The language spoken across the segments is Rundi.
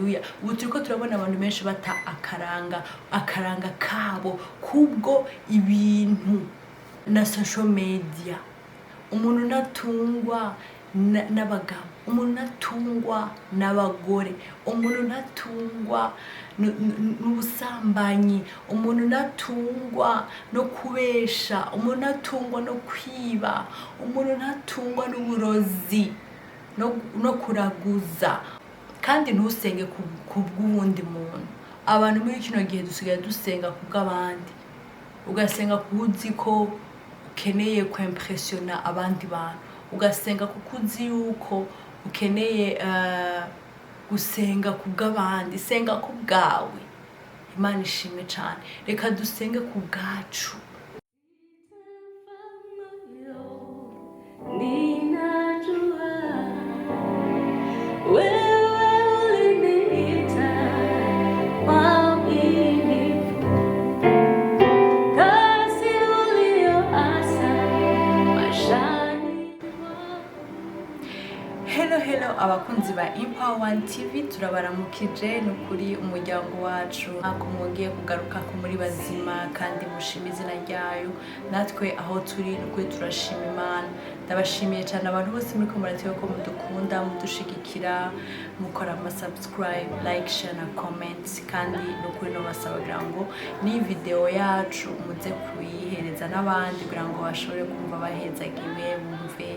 Haleluya! Ubu turiko turabona abantu benshi bata akaranga kabo kubwo ibintu na social media. Umuntu ntatungwa n'abagabo, umuntu ntatungwa n'abagore, umuntu ntatungwa n'ubusambanyi, umuntu ntatungwa no kubesha, umuntu ntatungwa no kwiba, umuntu ntatungwa n'uburozi no kuraguza. Kandi ntusenge ku bw'uwundi muntu. Abantu muri kino gihe dusigaye dusenga ku bw'abandi, ugasenga kuko uzi ko ukeneye kwimpressiona abandi bantu, ugasenga kuko uzi yuko ukeneye gusenga ku bw'abandi. Senga ku bwawe. Imana ishimwe cyane. Reka dusenge ku bwacu. Ninajua wewe uliniita mwaminifu, kazi uliyoanza maishani mwangu. Hello, hello, abakunzi ba Empower One TV, turabaramukije. Ni ukuri umuryango wacu ako mwongeye kugaruka ko muri bazima kandi mushima izina ryayo. Natwe aho turi, ni ukuri turashima Imana. Ndabashimiye cyane abantu bose muri ko murateba ko mudukunda, mudushigikira, mukora ama subscribe, like, share na comment. Kandi ni ukuri nobasaba kugira ngo ni video yacu muze kuyihereza n'abandi kugira ngo bashobore kumva bahezagiwe, bumve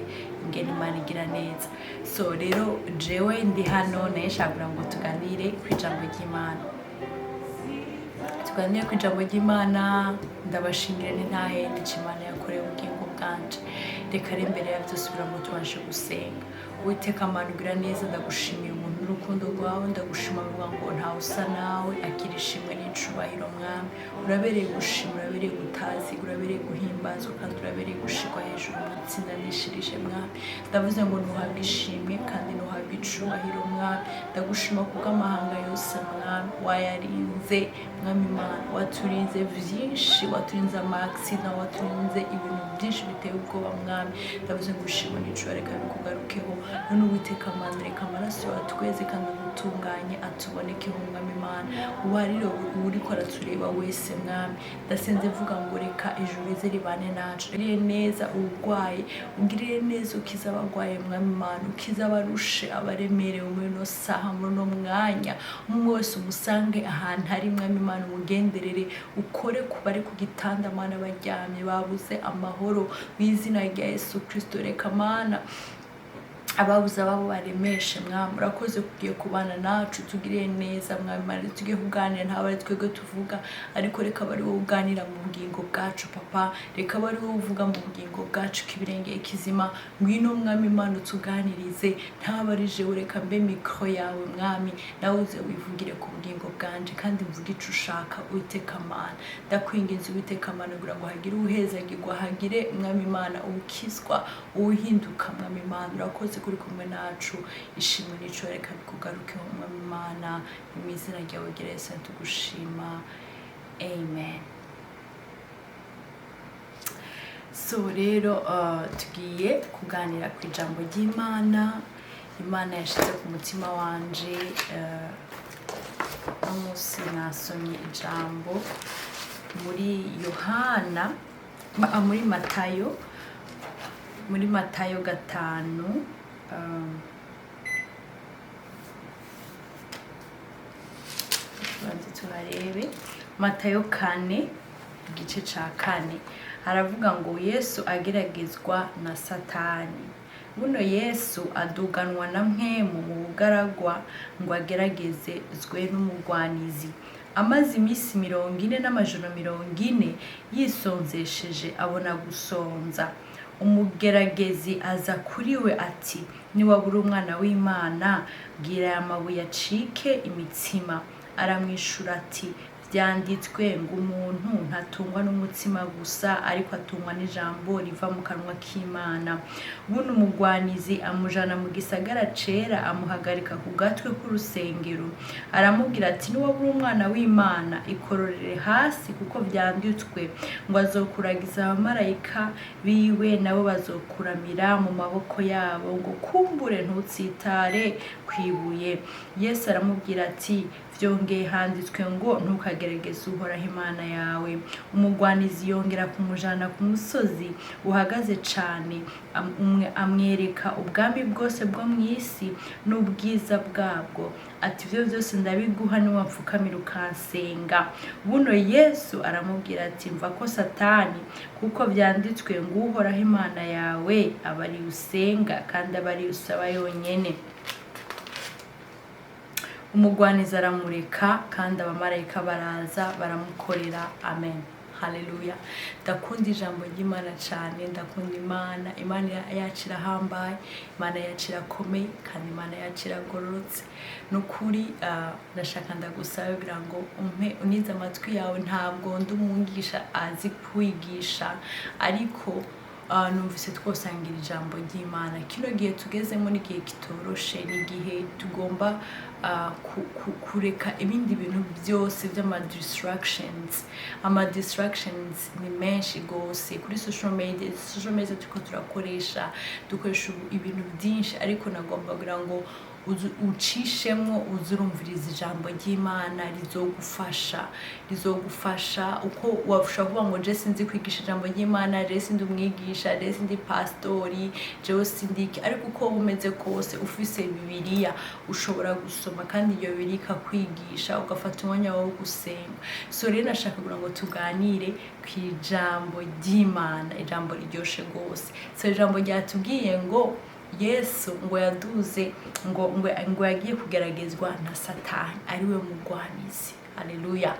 ingene Imana igira neza. So rero jewe ndi hano naye nshaka kugira ngo tuganire ku ijambo ry'Imana, tuganire ku ijambo ry'Imana. Ndabashimira n'intahe n'icyo Imana yakorewe ubugingo bwanje. Reka rero imbere ya byose kugira ngo tubashe gusenga. Uwiteka Mana ugira neza, ndagushimiye umuntu n'urukundo rwawe. Ndagushima mvuga ngo ntawe usa nawe. Akira ishimwe n'icubahiro, Mwami. Urabereye gushima, urabereye gutazi, urabereye guhimbazwa kandi urabereye gushirwa hejuru mu itsinda nishirije. Mwami, ndavuze ngo ntuhabwe ishimwe kandi ntuhabwe icubahiro. Mwami, ndagushima kubw'amahanga yose, Mwami, wayarinze. Mwami Imana, waturinze vyinshi, waturinze ama accident, waturinze ibintu byinshi biteye ubwoba. Mwami, ndavuze ngo ushimwe n'icubahiro reka bikugarukeho. None Uwiteka Mana, reka amaraso yawe atweze kandi adutunganye, atubonekeho. Mwami Imana, uwarire uriko aratureba wese. Mwami, ndasenze mvuga ngo reka ijuru rize ribane nacu. Ugirire neza uwurwaye, ugirire neza, ukize abarwaye. Mwami Imana, ukize abarushe, abaremerewe muri ino saha, muri uno mwanya. Umwe wese umusange ahantu ari. Mwami Imana, umugenderere, ukore ku bari ku gitanda, Mana, baryamye babuze amahoro. Mu izina rya Yesu Kristo, reka Mana ababuze ababo baremeshe. Mwami, urakoze kugiye kubana nacu, tugiriye neza. Mwami Mana, tugiye kuganira, ntabwo ari twebwe tuvuga, ariko reka abe ari wowe uganira mu bugingo bwacu. Papa, reka abe ari wowe uvuga mu bugingo bwacu k'ibirenge kizima. Ngwino Mwami Imana utuganirize, ntabwo ari jewe. Reka mbe micro yawe, Mwami, nawe uze wivugire ku bugingo bwanje kandi mvuge ico ushaka. Uwiteka Mana, ndakwinginze, Uwiteka Mana, kugira ngo hagire uwuhezagirwa, hagire, Mwami Imana, uwukizwa, uwuhinduka. Mwami Imana, urakoze kuri kumwe nacu. Ishimwe n'ico reka bikugarukeho, Mwami Imana. Mu izina ryawe gira Yesu tugushima, amen. So rero tugiye kuganira ku ijambo ry'Imana Imana yashize ku mutima wanje. Uno munsi nasomye ijambo muri Yohana, muri Matayo, muri Matayo 5, tubanze tuharebe. Matayo 4, igice ca 4, haravuga ngo: "Yesu ageragezwa na Satani. Buno Yesu aduganwa na Mpwemu mu bugaragwa ngo ageragezwe n'umugwanizi. Amaze iminsi 40 n'amajoro 40 yisonzesheje, abona gusonza. Umugeragezi aza kuri we ati: 'Niwabura umwana w'Imana, bwira aya mabuye acike imitsima.' Aramwishura ati: Vyanditswe ngo umuntu ntatungwa n'umutsima gusa, ariko atungwa n'ijambo riva mu kanwa k'Imana. Buno umugwanizi amujana mu gisagara cera, amuhagarika ku gatwe k'urusengero, aramubwira ati: "Niwaba uri umwana w'Imana, ikororere hasi, kuko vyanditswe ngo azokuragiza abamarayika biwe, nabo bazokuramira mu maboko yabo, ngo kumbure ntutsitare kw'ibuye." Yesu aramubwira ati: "Vyongeye handitswe ngo ntukagerageze Uhoraho Imana yawe." Umugwanizi yongera kumujana ku musozi uhagaze cane, amwereka ubwami bwose bwo mu isi n'ubwiza bwabwo, ati: "Ivyo vyose ndabiguha niwapfukamira ukansenga." Buno Yesu aramubwira ati: "Mva ko, Satani, kuko vyanditswe ngo Uhoraho Imana yawe aba ari usenga, kandi aba ari usaba yonyene." Umugwanizi aramureka, kandi abamarayika baraza baramukorera. Amen, haleluya. Ndakunda ijambo ry'Imana cyane, ndakunda Imana. Imana yacu irahambaye, Imana yacu irakomeye, kandi Imana yacu iragororotse. Ni ukuri, ndashaka ndagusaba kugira ngo umpe unize amatwi yawe. Ntabwo ndi umwigisha azi kwigisha, ariko numvise twosangira ijambo ry'Imana. Kino gihe tugezemo ni igihe kitoroshe, ni igihe tugomba kureka ibindi bintu byose by'ama distractions. Ama distractions ni menshi gose kuri social media. Social media turiko turakoresha, dukoresha ubu ibintu byinshi, ariko nagomba kugira ngo ucishemwo uze urumviriza ijambo ry'Imana. Rizogufasha, rizogufasha. Uko washobora kuvuga ngo je sinzi kwigisha ijambo ry'Imana, je sindi umwigisha, je sindi pastori, jewe sindi iki, ariko uko umeze kose ufise Bibiliya ushobora gusoma, kandi iyo Bibiliya ikakwigisha, ugafata umwanya wawe wo gusenga. So rero nashaka kugira ngo tuganire ku ijambo ry'Imana, ijambo riryoshe rwose. So ijambo ryatubwiye ngo Yesu ngo yaduze ngo yagiye kugeragezwa na Satani, ariwe mugwanizi. Haleluya.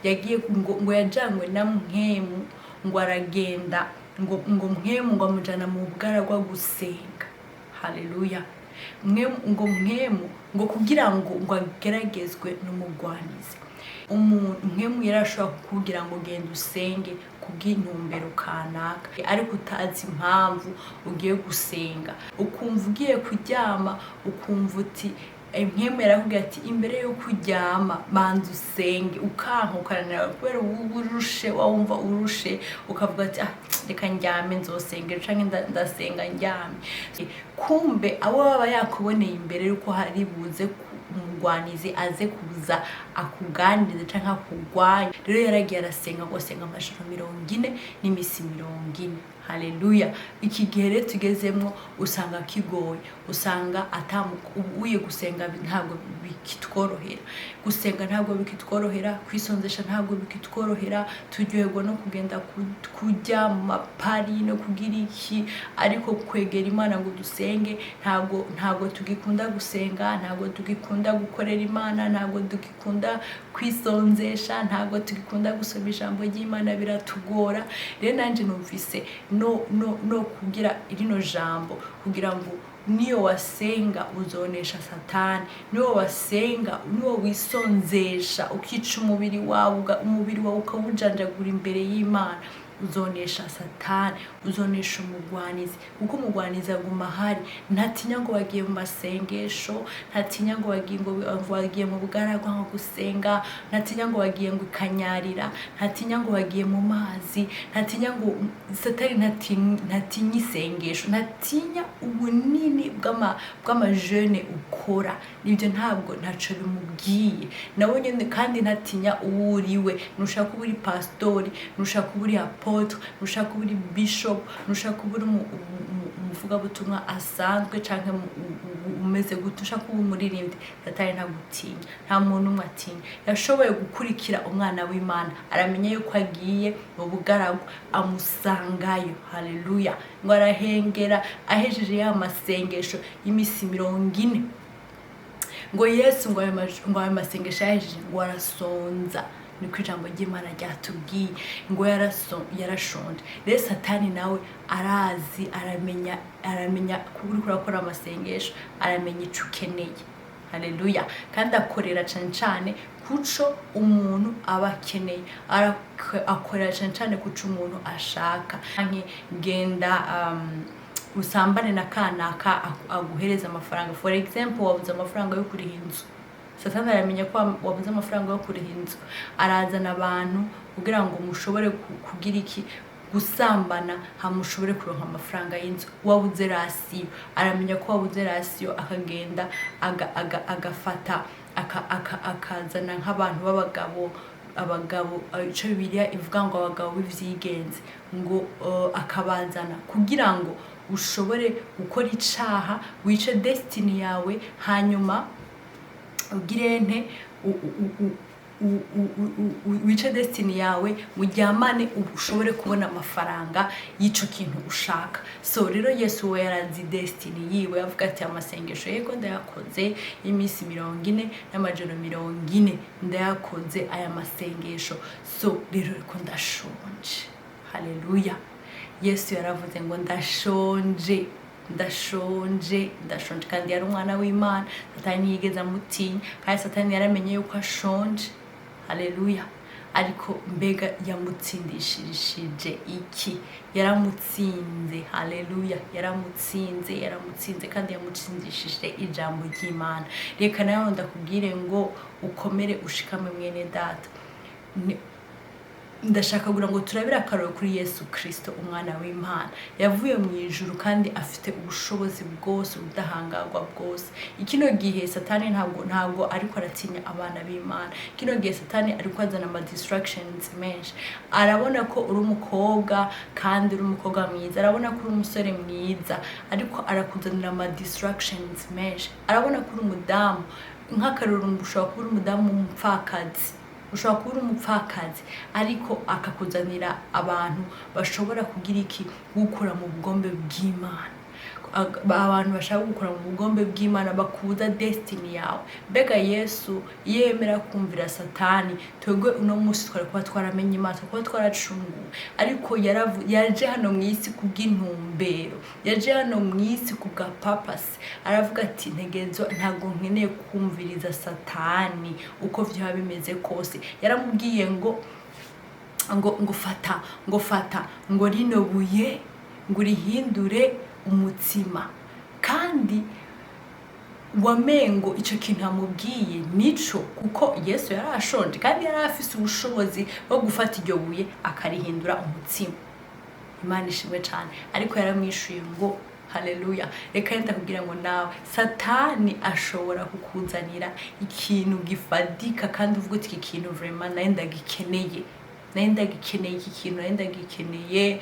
Yagiye ngo yajanywe na Mpwemu, ngo aragenda, ngo Mpwemu ngo amujana mu bugaragwa gusenga. Haleluya. Mpwemu ngo, Mpwemu ngo kugira ngo ageragezwe n'umugwanizi. Umuntu Mpwemu yari ashobora kukubwira ngo genda usenge kubw'intumbero kanaka, ariko utazi impamvu ugiye gusenga. Ukumva ugiye kuryama, ukumva uti Mpwemu yarakubwira ati: "Imbere yo kuryama banza usenge." Ukanka, ukananira kubera uba urushe, wumva urushe, ukavuga ati: "Ah, reka ndyame, nzosenga canke ndasenga ndyame." Kumbe abo baba yakuboneye imbere yuko hari buze umugwanizi aze kuza akuganirize canke akugwanye. Rero yaragiye arasenga, ngo asenga amajoro 40 n'imisi 40. Haleluya. Iki gihe rero tugezemwo usanga kigoye, usanga uye gusenga ntabwo bikitworohera, gusenga ntabwo bikitworohera, kwisonzesha ntabwo bikitworohera. Turyoherwa no kugenda kurya mu mapari no kugira iki, ariko kwegera Imana ngo dusenge ntabwo tugikunda gusenga, ntabwo tugikunda gukorera Imana, ntabwo tugikunda kwisonzesha, ntabwo tugikunda gusoma ijambo ry'Imana, biratugora. Rero nanjye numvise no kugira rino jambo kugira ngo niyo wasenga uzonesha Satani, niyo wasenga, niyo wisonzesha, ukica umubiri wawe, umubiri wawe ukawujanjagura imbere y'Imana, uzonesha Satani, uzonesha umugwanizi, kuko umugwanizi aguma ahari. Ntatinya ngo bagiye mu masengesho, ntatinya ngo bagiye, ngo bagiye mu bugaragwa nko gusenga, ntatinya ngo bagiye ngo ikanyarira, ntatinya ngo bagiye mu mazi, ntatinya ngo Satani ntatinya isengesho, ntatinya ubunini bw'amajene ukora. Ibyo ntabwo ntaco bimubwiye nawe nyene, kandi ntatinya uwo uriwe. Nushaka kuba uri pastori, nushaka kuba uri apôtre, nushaka kuba uri bishop, nushaka kuba uri umuvugabutumwa asanzwe canke umeze gute, ushaka kuba umuririmbyi, Satani ntagutinya. Nta muntu umwe atinya. Yashoboye gukurikira umwana w'Imana, aramenya yuko agiye mu bugaragwa, amusangayo. Haleluya. Ngo arahengera, ahejeje ya masengesho y'imisi 40, ngo Yesu ngo ayo masengesho yahejeje, ngo arasonza. Niko ijambo ry'Imana ryatubwiye, ngo yarashonje. Rero Satani nawe arazi, aramenya, aramenya kuba uriko urakora amasengesho, aramenya ico ukeneye. Haleluya! Kandi akorera cane cane kuco umuntu aba akeneye. Akorera cane cane kuco umuntu ashaka. Canke genda usambane na kanaka aguhereza amafaranga. For example, wabuze amafaranga yo kuriha inzu. Satani aramenya ko wabuze amafaranga yo kuriha inzu, arazana abantu kugira ngo mushobore kugira iki? Gusambana, hama ushobore kuronka amafaranga y'inzu. Wabuze ration, aramenya ko wabuze ration, akagenda agafata akazana nk'abantu b'abagabo, abagabo, ico Bibiliya ivuga ngo abagabo b'ivyigenzi, ngo akabazana kugira ngo ushobore gukora icaha, wice destiny yawe, hanyuma ugire nte? Wice destiny yawe, muryamane, ushobore kubona amafaranga y'ico kintu ushaka. So rero Yesu we yarazi destiny yiwe. Avuga ati: "Amasengesho yego ndayakoze y'iminsi 40 n'amajoro 40, ndayakoze aya masengesho. So rero ariko ndashonje." Haleluya! Yesu yaravuze ngo: "Ndashonje, ndashonje, ndashonje." Kandi yari umwana w'Imana. Satani ntiyigeze amutinya, kandi Satani yaramenye yuko ashonje. Haleluya! Ariko mbega yamutsindishirishije iki? Yaramutsinze. Haleluya! Yaramutsinze, yaramutsinze, kandi yamutsindishije ijambo ry'Imana. Reka nawe ndakubwire ngo ukomere, ushikame, mwene data. Ndashaka kugira ngo turabire akaroro kuri Yesu Kirisito, umwana w'Imana yavuye mu ijuru kandi afite ubushobozi bwose, ubudahangarwa bwose. Kino gihe Satani ntabwo ariko aratinya abana b'Imana. Kino gihe Satani ariko azana ama distractions menshi. Arabona ko uri umukobwa kandi uri umukobwa mwiza, arabona ko uri umusore mwiza, ariko arakuzanira ama distractions menshi. Arabona ko uri umudamu. Nk'akarorero, ushobora kuba uri umudamu w'umupfakazi, ushobora kuba uri umupfakazi, ariko akakuzanira abantu bashobora kugira iki? Gukura mu bugombe bw'Imana. Abantu bashaka gukura mu bugombe bw'Imana, bakuza destiny yawe. Mbega Yesu iyo yemera kumvira Satani, twebwe uno munsi twari kuba twaramenye Imana, twari kuba twaracunguwe? Ariko yaje hano mu isi kubw'intumbero, yaje hano mu isi kubwa purpose. Aravuga ati: "Ntegerezo, ntabwo nkeneye kumviriza Satani uko byaba bimeze kose." Yaramubwiye ngo fata, ngo fata ngo rino buye, ngo urihindure umutsima. Kandi wamengo icyo kintu amubwiye nico, kuko Yesu yari ashonje kandi yari afise ubushobozi bwo gufata iryo buye akarihindura umutsima. Imana ishimwe cyane! Ariko yaramwishuye ngo, haleluya, reka yenda kugira ngo nawe Satani ashobora kukuzanira ikintu gifadika kandi uvuga uti: "Iki kintu vraiment nawe ndagikeneye, nawe ndagikeneye, iki kintu nawe ndagikeneye."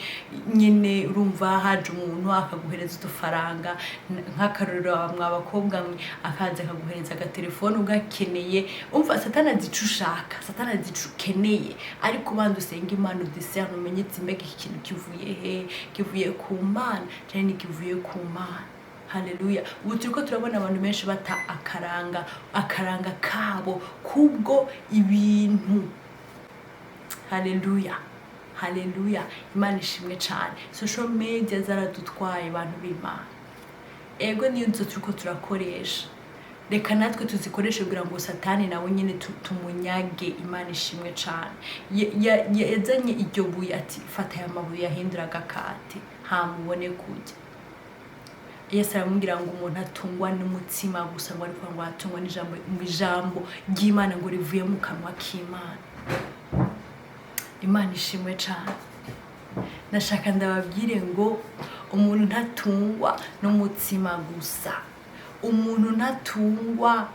Nyine urumva haje umuntu akaguhereza udufaranga, nk'akarorero mwa bakobwa mwe, akaza akaguhereza agatelefone ugakeneye. Umva, Satani azi ico ushaka, Satani azi ico ukeneye. Ariko ubanza usenge Imana, udiserne, umenye ati: "Mbega iki kintu kivuye he? Kivuye ku Mana canke ntikivuye ku Mana?" Haleluya! Ubu turiko turabona abantu benshi bata akaranga kabo kubwo ibintu. Haleluya, haleluya! Imana ishimwe cyane! Social media zaradutwaye, abantu b'Imana. Ego, niyo nzo turiko turakoresha, reka natwe tuzikoreshe kugira ngo Satani nawe nyine tumunyage. Imana ishimwe cyane! Yazanye iryo buye ati: "Fata aya mabuye yahindura agakate, hama ubone kurya." Yesu aramubwira ngo umuntu atungwa n'umutsima gusa, ngo ariko ngo atungwa n'ijambo, mu ijambo ry'Imana, ngo rivuye mu kanwa k'Imana. Imana ishimwe cyane! Ndashaka ndababwire ngo umuntu ntatungwa n'umutsima gusa, umuntu ntatungwa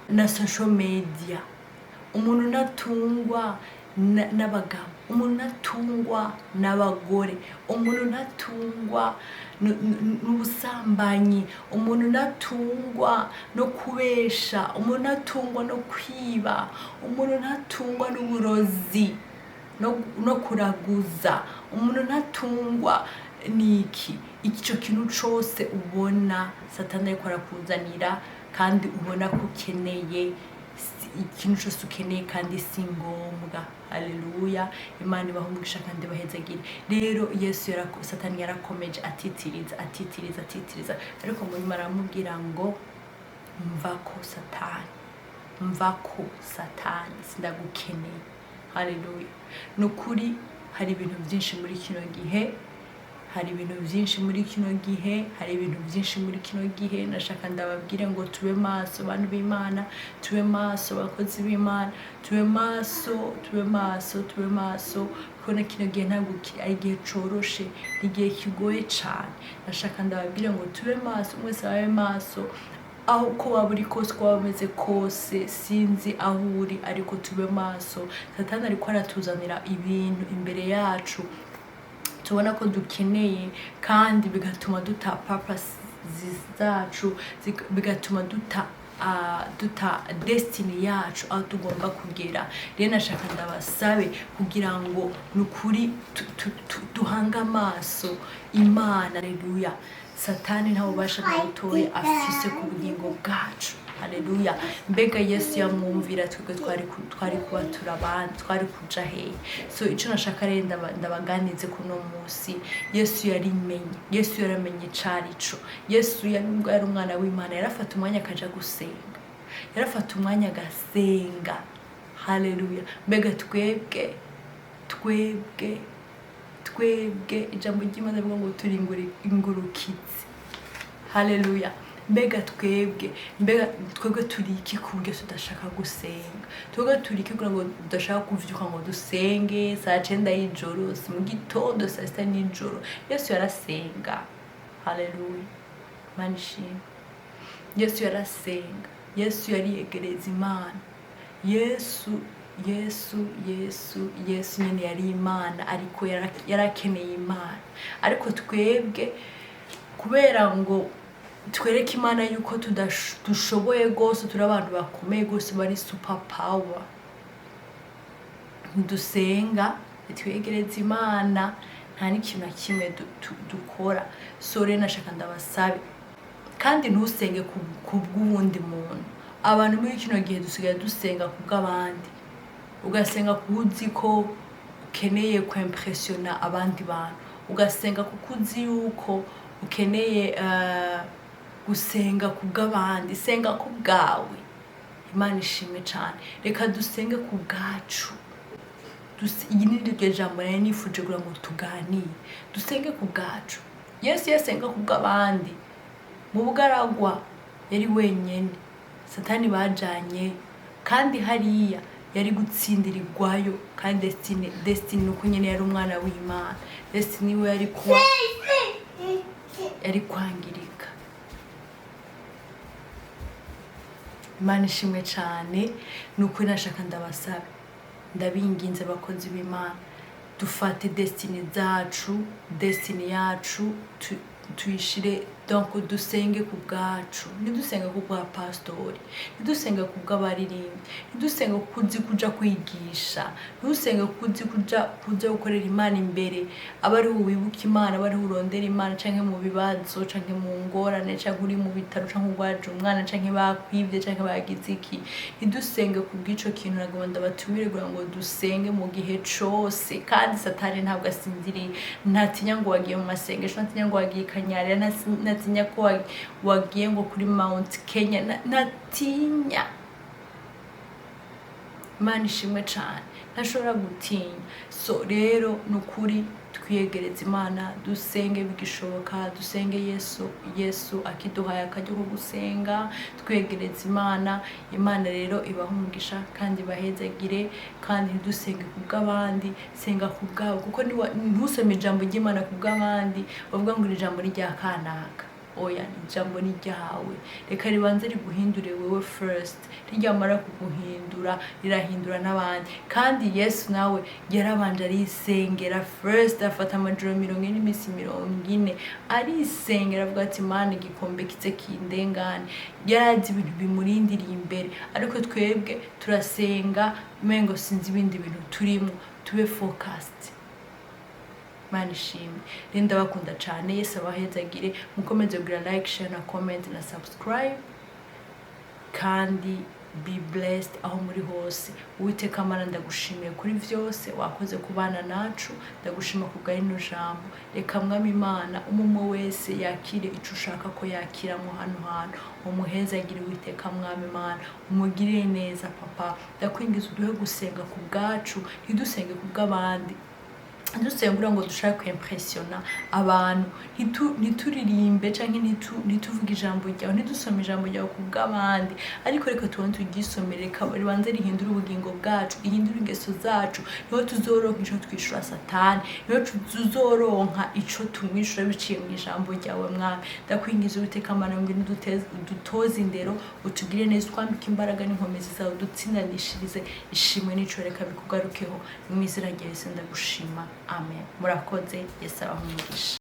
na social media, umuntu ntatungwa n'abagabo, umuntu ntatungwa n'abagore, umuntu ntatungwa n'ubusambanyi, umuntu ntatungwa no kubesha, umuntu ntatungwa no kwiba, umuntu ntatungwa n'uburozi no kuraguza, umuntu ntatungwa n'iki. Icyo kintu cose ubona Satani ariko arakuzanira kandi ubona ko ukeneye, ikintu cyose ukeneye kandi si ngombwa. Haleluya! Imana ibaha umugisha kandi bahezagire. Rero Yesu Satani yarakomeje atitiriza, atitiriza, atitiriza, ariko mu nyuma aramubwira ngo Mvako Satani, mvako Satani, sindagukeneye. Haleluya! Ni ukuri, hari ibintu byinshi muri kino gihe, hari ibintu byinshi muri kino gihe, hari ibintu byinshi muri kino gihe. Nashaka ndababwire ngo tube maso, bantu b'Imana, tube maso, bakozi b'Imana, tube maso, tube maso, tube maso, kuko na kino gihe ntabwo ari igihe coroshe, ni igihe kigoye cyane. Nashaka ndababwire ngo tube maso, mwese abe maso, aho uko waba uri kose, uko waba umeze kose, sinzi aho uri, ariko tube maso. Satani ariko aratuzanira ibintu imbere yacu tubona ko dukeneye, kandi bigatuma duta purpose zacu, bigatuma duta destiny yacu, aho tugomba kugera. Rero nashaka ndabasabe kugira ngo ni ukuri duhange amaso Imana. Haleluya! Satani nta bubasha na butoya afise ku bugingo bwacu. Haleluya! Mbega Yesu yamwumvira, twebwe twari kuba turabandi, twari kuja hehe? So ico nashaka rero ndabaganize kuno munsi: Yesu yarimenye, Yesu yaramenye icarico. Yesu yari, nubwo yari umwana w'Imana, yarafata umwanya akaja gusenga, yarafata umwanya agasenga. Haleluya! Mbega twebwe, ijambo ry'Imana rivuga ngo turi ingurukizi. Haleluya! Mbega twebwe, mbega twebwe turi iki ku buryo tudashaka gusenga? Twebwe turi iki kugira ngo tudashaka kuvyuka ngo dusenge saa 9 y'ijoro, si mu gitondo, saa 6 n'ijoro? Yesu yarasenga. Haleluya! Imana ishimwe. Yesu yarasenga, Yesu yariyegereza Imana. Yesu, Yesu, Yesu, Yesu nyine yari Imana, ariko yarakeneye Imana. Ariko twebwe, kubera ngo twereke Imana yuko dushoboye rwose, turi abantu bakomeye rwose, bari super power, ntidusenga, ntitwegereze Imana, nta n'ikintu na kimwe dukora. So rero nashaka ndabasabe, kandi ntusenge ku bw'uwundi muntu. Abantu muri kino gihe dusigaye dusenga ku bw'abandi, ugasenga kuko uzi ko ukeneye kwimpressiona abandi bantu, ugasenga kuko uzi yuko ukeneye gusenga ku bw'abandi. Senga ku bwawe. Imana ishimwe cyane. Reka dusenge ku bwacu. Iyi ni ryo jambo nari nifuje kugira ngo tuganire: dusenge ku bwacu. Yesu yasenga ku bw'abandi mu bugaragwa, yari wenyene, Satani bajanye, kandi hariya yari gutsindirirwayo. Kandi destiny nuko nyene yari umwana w'Imana, destiny we yari kuba yari kwangirika. Imana ishimwe cyane. Ni ukuri nashaka ndabasabe, ndabinginze, abakozi b'Imana, dufate destiny zacu, destiny yacu tuyishire, donc dusenge ku bwacu. Ntidusenge ku bwa pastori, ntidusenge ku bw'abaririmbyi, ntidusenge kuko uzi kuja kwigisha, ntidusenge kuko uzi kuja gukorera Imana imbere. Aba ariho wibuka Imana, aba ariho urondera Imana, canke mu bibazo, canke mu ngorane, canke uri mu bitaro, canke urwaje umwana, canke bakwivye, canke bagize iki. Ntidusenge ku bw'ico kintu. Nagomba ndabatumire kugira ngo dusenge mu gihe cose. Kandi Satani ntabwo asinziriye, ntatinya ngo wagiye mu masengesho, ntatinya ngo wagiye i Kanyarira, ntatinya ko wagiye ngo kuri Mount Kenya, ntatinya. Imana ishimwe cyane, ntashobora gutinya. So rero ni ukuri, twiyegereze Imana, dusenge bigishoboka, dusenge Yesu, Yesu akiduhaye akaryo ko gusenga. Twegereze Imana. Imana rero ibaha umugisha kandi ibahezagire. Kandi ntidusenge ku bw'abandi, senga ku bwabo, kuko ntusome ijambo ry'Imana ku bw'abandi, bavuga ngo iri jambo ni rya kanaka. Oya, ijambo ni ryawe. Reka ribanze riguhindure wewe first. Ryamara kuguhindura, rirahindura n'abandi. Kandi Yesu nawe yarabanje arisengera first, afata amajoro 40 n'iminsi 40 arisengera, avuga ati: "Mana, igikombe kize kindengane." Yarazi ibintu bimurindiriye imbere. Ariko twebwe turasenga umengo sinzi ibindi bintu turimo. Tube focused. Imana ishimwe. Rero ndabakunda cyane. Yesu abahezagire. Mukomeze kugira like, share na comment na subscribe. Kandi Be blessed aho muri hose. Uwiteka Mana, ndagushimiye kuri vyose wakoze kubana nacu. Ndagushima kubwa rino jambo. Reka, Mwami Imana, umwe wese yakire ico ushaka ko yakiramo hano hantu. Umuhezagire, Uwiteka Mwami Imana, umugirire neza. Papa, ndakwingiza uduhe gusenga ku bwacu, ntidusenge ku bw'abandi, ntidusenge ngo dushake kwimpressiona abantu, ntituririmbe canke ntituvuge ijambo ryawe, ntidusome ijambo ryawe ku bw'abandi, ariko reka tubone turyisomere. Reka ribanze rihindure ubugingo bwacu, rihindure ingeso zacu. Niho tuzoronka ico twishura Satani, niho tuzoronka ico tumwishura biciye mu ijambo ryawe. Mwami, ndakwingiza, Uwiteka Mana, ngwino udutoze indero, utugire neza, utwambike imbaraga n'inkomezi zawe, udutsindanishirize. Ishimwe n'ico reka bikugarukeho. Mu izina rya Yesu ndagushima, amen. Murakoze. Yesu abahe umugisha.